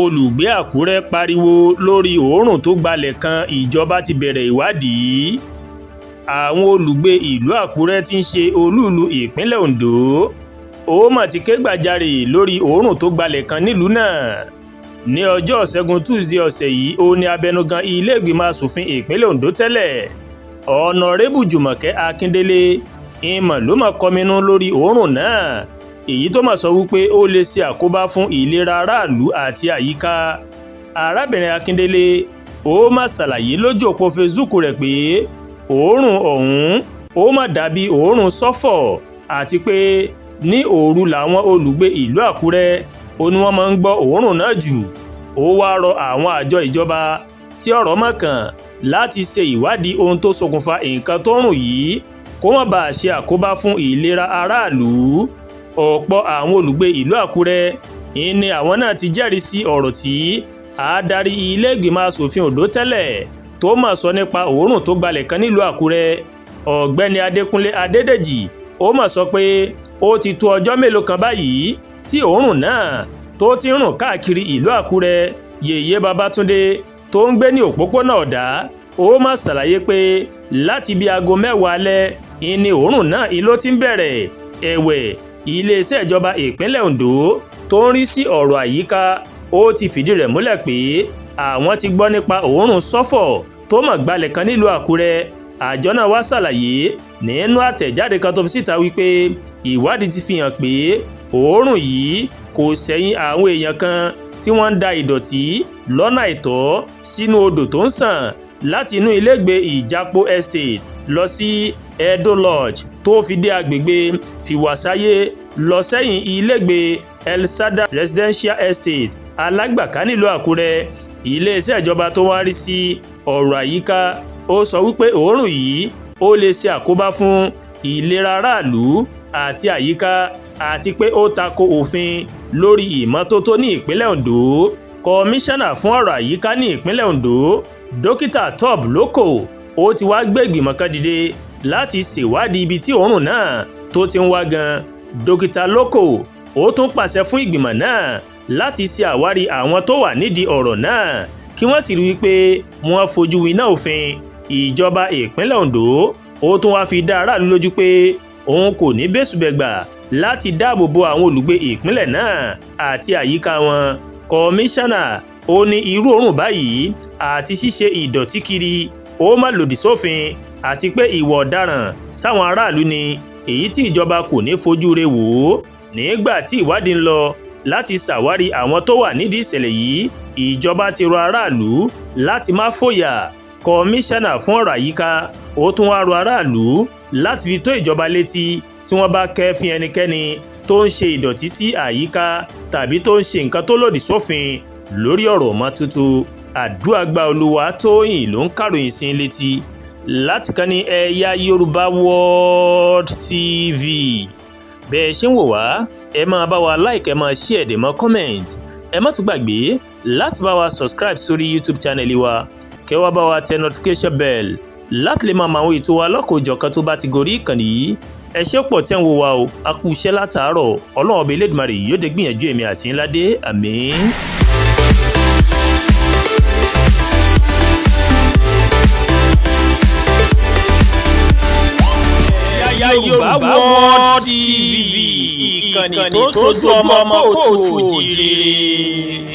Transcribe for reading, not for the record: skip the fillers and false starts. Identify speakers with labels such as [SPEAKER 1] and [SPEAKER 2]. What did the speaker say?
[SPEAKER 1] Olùgbé Àkúrẹ́ pariwo lórí oòrùn tó gbalẹ̀ kan, ìjọba ti bẹ̀rẹ̀ ìwádìí. Àwọn olùgbé ìlú Àkúrẹ́ tí ń ṣe olúùlú ìpínlẹ̀ Ondo ó mà ti ké gbàjarè lórí oòrùn tó gbalẹ̀ kan nílùú náà. Ní ọjọ́ Ìṣẹ́gun Tusidee ọ̀sẹ̀ yìí, ó ní abẹnugan ilé-ìgbìmọ̀ asòfin ìpínlẹ̀ Ondo tẹ́lẹ̀, Ọ̀nàrẹ́bù Jùmọ̀kẹ́ Akíndélé, ìmọ̀ ló mọ̀ kọminú lórí òórùn náà, èyí tó mọ̀ sọ wípé ó lè ṣe àkóbá fún ìlera aráàlú àti àyíká. Arábìnrin Akíndélé ó mà ṣàlàyé lójú òpó Facebook rẹ̀ pé òórùn ọ̀hún ó mà dàbí òórùn sọ́fọ̀, àti pé ní òru làwọn olùgbé ìlú Àkúrẹ́ ó ní wọ́n máa ń gbọ́ òórùn náà jù. Ó wáá rọ àwọn àjọ ìjọba tí ọ̀rọ̀ mọ̀ kàn láti ṣe ìwádìí ohun tó ṣokùnfà nǹkan tó rùn yìí, kó má bàa ṣe àkóbá fún ìlera aráàlú. Ọ̀pọ̀ àwọn olùgbé ìlú Àkúrẹ́ ní àwọn náà ti jẹ́rìí sí ọ̀rọ̀ tí adarí ilé-ìgbìmọ̀ asòfin Ondo tẹ́lẹ̀ tó mọ̀ sọ nípa òórùn tó gbalẹ̀ kan nílùú Àkúrẹ́. Ọ̀gbẹ́ni Adékúnlé Adédèjì ó mọ̀ sọ pé ó ti tó ọjọ́ mélòó kan báyìí tí òórùn náà tó ti ń rùn káàkiri ìlú Àkúrẹ́. Yèyé Babátúndé tó ń gbé ní òpópónà Ọ̀dà ó mà ṣàlàyé pé láti bí aago 10 alẹ́ ìní òórùn náà ìló ti ń bẹ̀rẹ̀. Ẹ̀wẹ̀, iléeṣẹ́ ìjọba ìpínlẹ̀ Ondo tó ń rí sí ọ̀rọ̀ àyíká ó ti fìdí rẹ̀ múlẹ̀ pé àwọn ti gbọ́ nípa òórùn sọ́fọ̀ tó mọ̀ gbalẹ̀ kan nílùú Àkúrẹ́. Àjọ náà wá ṣàlàyé nínú àtẹ̀jáde kan tó fi síta wípé ìwádìí ti fi hàn pé òórùn yìí kò sẹ́yìn àwọn èèyàn kan tí wọ́n ń da ìdọ̀tí lọ́nà àìtọ́ sínú odò tó ń sàn láti inú ilégbèé Ìjàpọ̀ Estate lọ sí Edo Lodge tó fi dé agbègbè Fìwàsáyé lọ sẹ́yìn ilégbèé Elsada Residential Estate Alágbàká nílùú Àkúrẹ́. Iléeṣẹ́ ìjọba tó wá rí sí ọ̀rọ̀ àyíká ó sọ wípé òórùn yìí ó lè ṣe àkóbá fún ìlera aráàlú àti àyíká, àti pé ó tako òfin lórí ìmọ́tótó ní ìpínlẹ̀ Ondo. Kọmíṣánná fún ọ̀rọ̀ àyíká ní ìpínlẹ̀ Ondo, Dókítà Tob Loko, ó ti wá gbé ìgbìmọ̀ kan dìde láti ṣèwádìí ibi tí òórùn náà tó ti ń wá gan. Dókítà Loko ó tún pàṣẹ fún ìgbìmọ̀ náà láti ṣe àwárí àwọn tó wà nídìí ọ̀rọ̀ náà, kí wọ́n sì rí i pé wọ́n fojú winá òfin. Ìjọba ìpínlẹ̀ Ondo ó tún wá fi dá aráàlú lójú pé òun kò ní bẹ́sùbẹ̀gbà láti dáàbò bo àwọn olùgbé ìpínlẹ̀ náà àti àyíká wọn. Kọmíṣánná ó ní irú òórùn báyìí àti ṣíṣe ìdọ̀tí kiri ó má lòdì sófin, àti pé ìwà ọ̀daràn sáwọn aráàlú ni, èyí tí ìjọba kò ní fojú re wò ó. Nígbà tí ìwádìí ń lọ láti ṣàwárí àwọn tó wà nídìí ìṣẹ̀lẹ̀ yìí, ìjọba ti rọ aráàlú láti má fòyà. Kọmíṣánná fún ọ̀rọ̀ àyíká ó tún wá rọ aráàlú láti fi tó ìjọba létí tí wọ́n bá kẹ́fín ẹnikẹ́ni tó ń ṣe ìdọ̀tí sí àyíká tàbí tó ń ṣe nǹkan tó lòdì sófin lórí ọ̀rọ̀ mọ́tótó. Àdúràgbà Olúwatóyìn ló ń kàròyìn sí létí láti kàn ní Ẹ̀yà Yorùbá World TV. Bẹ́ẹ̀ ṣe ń wò wá, ẹ máa bá wa like, ẹ máa share, dẹ̀ mọ́ comment. Ẹ má tún gbàgbé láti bá wa subscribe sórí YouTube channel wa, kẹ́ wá bá wa tẹ notification bell láti lè máa mọ àwọn ètò wa lọ́kọ̀ọ́jọ̀kan tó bá ti gorí ìkànnì yìí. Ẹ ṣé pọ̀ tẹ́ ń wo wa o, a kú iṣẹ́ látàárọ̀. Ọlọ́run ọba Elédùmarè yóò dé gbìyànjú èmi àti ńlá dé, àmín. Yorùbá World TV, ìkànnì tó sojú ọmọ kóòtù òjìrè.